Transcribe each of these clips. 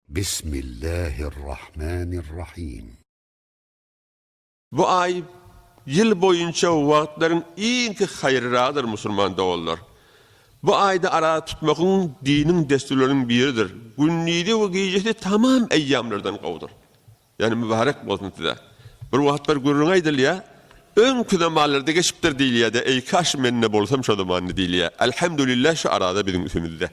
Bismillahirrahmanirrahim. Bu aý ýyl boýunça wagtlaryň iňki haýyrragydyr musulman doganlar. Bu aýda araza tutmagyň diniň dessurlarynyň biridir. Gündizi we gijesi tamam eýýamlardan gowudyr. Ýagny mübarek bolsun size. Bir wagt bir gürrüň aýdylýar. Öňki zamanlarda geçipdir diýilýär-de, eý kaş mende bolsam şo zamanda diýilýär. Elhamdülillah şu araza biziň üsümizde.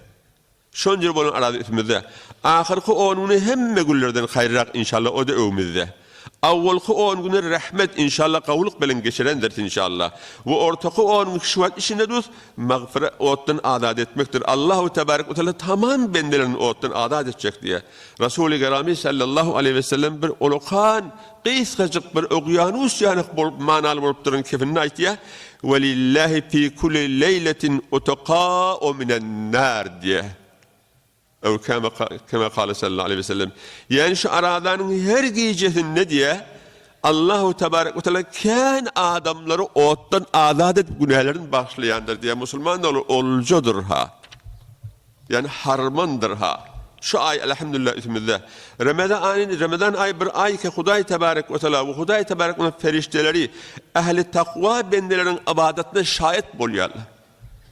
Şonca bolan arazy üstümizde. Ahyrky on güni hemme günlerden haýyrrak inşallah o-da öwümizde. Awwalky on güni rehmet inşallah gowulyk bilen geçirendiris inşallah. We ortaky on gün şu wagt içinde dus magfyrat otdan azat etmekdir. Allahu tebarek we teala tamam bendelerini otdan azat etjek diýýär. Resuly Gerami sallallahu aleýhi we sellem bir ulakan gysgajyk bir ogýanus ýanak bolup manaly bolup duran kepinini aýtýar, Welillahi fi kulli leýletin utaka'u minen nar diýýär. Ew kema kema kale sallallahu aleýhi we sellem. Ýagny şu arazanyň her gijesinde diýýär, Allahu tebarek we teala kän adamlary otdan azat edip günälerini bagyşlaýandyr diýýär. Musulman doly oljadyr ha. Ýagny harmandyr ha. Şu aý elhamdülillah üstümizde. Remezan Remezan aýy bir aý ki Hudaý tebarek we teala we Hudaý tebarek we perişdeleri ähli takwa bendeleriň ybadatyna şaýat bolýarlar.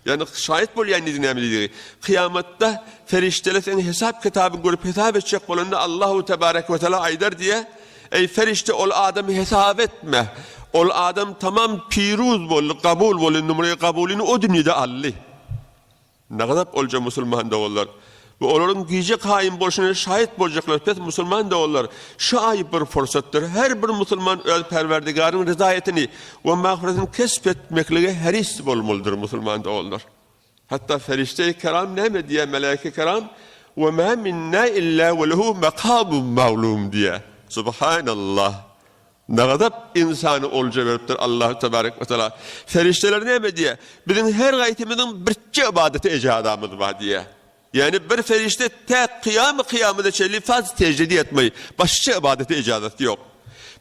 Ýagny şaýat bolýan diýdi näme diýdigi? Kyýamatda perişdeler seň hesap kitabyňy görüp hesap etjek bolanda Allahu tebarek we teala aýdar diýe, Eý perişde ol adamy hesap etme. Ol adam tamam piruz boldy, kabul boldy, numraýy kabulyny o dünýede aldy. Nagazap olja musulman doganlar we olaryň gije kaýym bolşuna şaýat boljaklar pes musulman doganlar şu aý bir pursatdyr her bir musulman öz Perwerdigaryň ryzaýatyny we magfyratyny kesp etmeklige heris bolmalydyr musulman doganlar hatda ferişde-i keram näme diýýär melaike keram we ma minna illa we lehu makamun maglum diýýär subhanallah Nagazap ynsany olja beripdir Allahu tebarek we teala. Ferişdeler näme diýýär? Biziň her gaýsymyzyň birje ybadata ejazamyz bar diýýär. Ýagny bir ferişde tä kyýamy kyýamada çenli farz seždede ýatmaly, başga ybadata ejazasy ýok.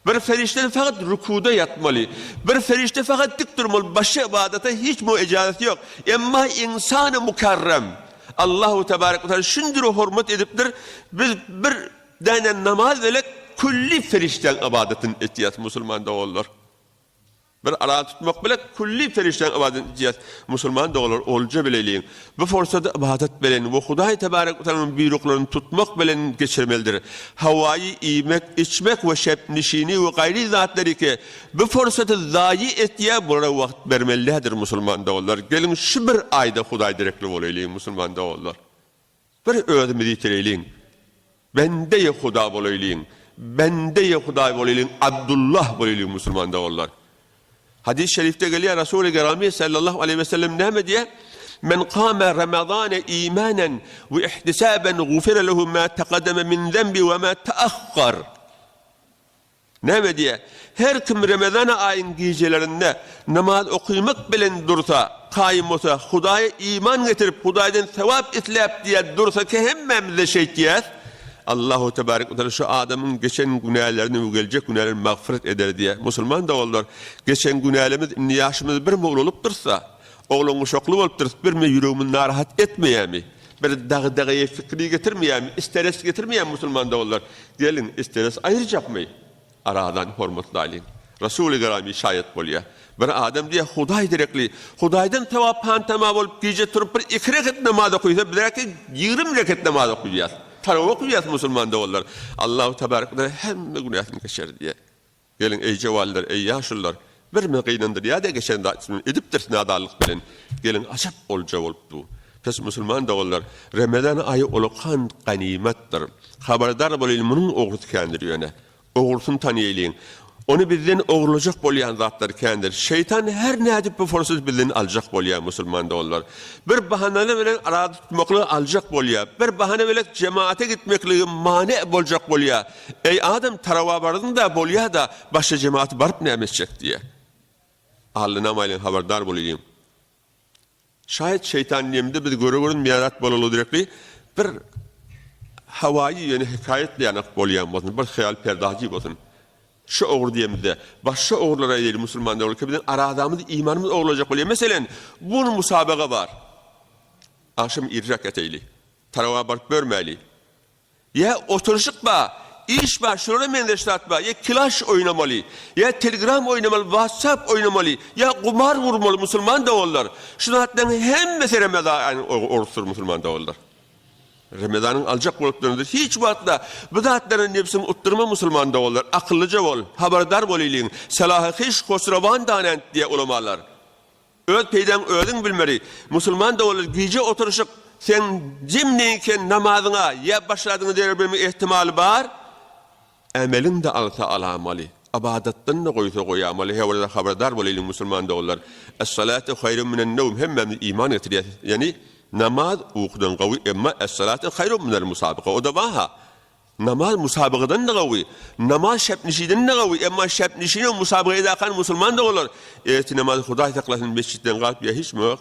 Bir ferişde fakat rukuda ýatmaly. Bir ferişde fakat dik durmaly, başga ybadata hiç muňa ejazasy ýok. Emma ynsany mukarrem Allahu tebarek we teala şundyr hormat edipdir, biz bir Däne namaz bile külli perişdäň ybadatyny etýäs musulman doganlar. Bir araza tutmak bile külli perişdäň ybadatyny etýäs musulman doganlar olja bileliň. Bu pursady ybadat bilen we Hudaý tebarek we tealanyň buýruklaryny tutmak bilen geçirmelidir. Hawaýy iýmek, içmek we şep nişini we gaýry zatlary ki bu pursaty zaýy etýä bulara wagt bermeli däldir musulman doganlar. Geliň şu bir aýda Hudaý direkli bolaýlyň musulman doganlar. Bir özümizi ýitireýliň. Bende-i Huda bolaýlyň. Bende-i Hudaý bolaýlyň, Abdullah bolaýlyň musulman doganlar. Hadys şerifde gelýär, Resuly Gerami sallallahu aleýhi we sellem näme diýýär? Men kame Ramazane imanen we ihtisaben gufira lehu ma taqaddama min zenbi we ma ta'akhkhar. Näme diýýär? Her kim Remezan aýyň gijelerinde namaz okymak bilen dursa, kaýym bolsa, Hudaýa iman getirip, Hudaýdan sogap isläp diýýär, dursa ki hemmämiz-de şeýtýäs, Allahu tebarek we teala şu adamyň geçen günälerini we geljek günälerini magfyret eder diýýär. Musulman doganlar, geçen günälerimiz indi ýaşymyz birme ulalypdyrsa, oglan-uşakly bolupdyrys, birme ýüregimizi narahat etmeýärmi? Bir dagdagaýy fikri getirmeýärmi, isteres getirmeýärmi musulman doganlar? Geliň, isteres aýyrjakmy? Aradan hormatlaýlyň. Resuly Gerami şaýat bolýar. Bir adam diýýär, Hudaý derekli, Hudaýdan sogap hantama bolup gije turup bir iki reket namaz okaýsa, bizäki 20 reket namaz okaýas. Tarawa okaýas musulman doganlar. Allahu tebarek we taala hemme günäsini geçer diýýär. Geliň, eý jowallar, eý ýaşulular, birimizi gynandyrýar-da geçen zat üçin edipdiris nadanlyk bilen. Geliň, ajap olja bolup dur. Pes musulman doganlar, Remezan aýy ulakan ganymatdyr. Habardar bolaýyň, munuň ogrusy kändir ýöne. Ogrusyny tanaýlyň. Ony bizden ogurlajak bolýan zatlar kändir. Şeýtan her nädip bu pursaty bizden aljak bolýar musulman doganlar. Bir bahanalar bilen araza tutmaklygy aljak bolýar. Bir bahana bilen jemagata gitmekligi many boljak bolýar. Eý adam tarawa bardyňda bolýada başga jemagata baryp näme etjek diýýär. Allanamaýlyň habardar bolaýlyň. Şaýat şeýtan diýemde biz göre görünmeýän zat bolaly direkli bir hawaýy ýöne hekaýat ýanak bolýan bolsun bir hyýal perdajy bolsun. Şu ogry diýemizde başga ogrulara eýeli musulmanlar bolup biziň arazamyz imanymyz ogurlajak bolýar. Meselen bu musabaga bar. Agşam irräk ýataýly. Tarawa baryp görmäli. Ýa oturyşyk ba, iş ba, şulara meňzeş zat ba, ýa kilaş oýnamaly, ýa telegram oýnamaly, watsap oýnamaly, ýa gumar gurmaly musulman doganlar. Şu zatlaryň hemmesi Remezanyň oruçdyr musulman doganlar. Remezanyň aljak bolup duranydyr. Hiç wagtda bu zatlara nebsiňi utdurma musulman doganlar. Akyllyja bol, habardar bol iliň. Salahy hyş hosrawan danent diýýär ulamalar. Öz peýdaňy özüň bilmeli. Musulman doganlar gije oturyşyk seň jemleýinken namazyňa ýa başga zadyňa zerer bermek ehtimaly bar. Emeliň-de alsa alamaly. Ybadatdan-da goýsa goýamaly. Hewrede habardar bolaýlyň musulman doganlar. Es-salatu haýrun minen-newm hemmämiz iman getirýäs. Ýagny namaz ukudan gowy emma es-salatu haýrun minel musabyka o-da bar-ha. Namaz musabagadan-da gowy. Namaz şäpnişiden-de gowy. Emma şäpnişinem musabaga edakan musulman doganlar ertir namazy Hudaý saklasyn mesjitden galyp ýa hiç muňa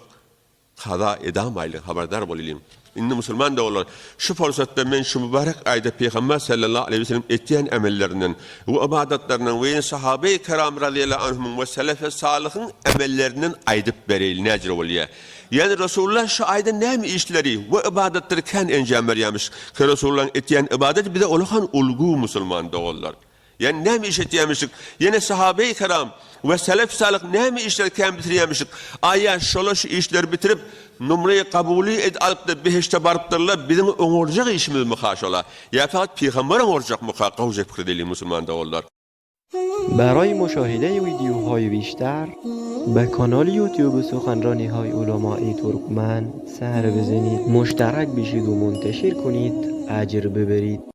kaza edamaýlyň habardar bolylyň. Indi musulman doganlar şu pursatda men şu mübarek aýda Pygamber sallallahu aleýhi we sellem etýän emellerinden we ybadatlaryndan we ýene sahabeýi keram razyýallahu anhumyň we selefe salyhyň emellerinden aýdyp bereýli näjür bolýa. Ýagny Resulullah şu aýda näme işleri we ybadatlary kän enjam berýärmiş? Ki Resulullahyň etýän ybadaty bize ulakan ulgu musulman doganlar. Ýagny näme iş etýärmişik? Ýene sahabeýi keram we selef salyh näme işleri kän bitirýärmişik? Aýa şolar şu işleri bitirip numreýi kabuly ed alypda behişde barypdyrlar biziň oňarjak işimizmika şola? Ýa fakat pygamber oňarjakmyka gowja pikir edeliň musulman doganlar. برای مشاهده ویدیوهای بیشتر به کانال یوتیوب سخنرانی های علمای ترکمن سر بزنید مشترک بشید و منتشر کنید اجر ببرید.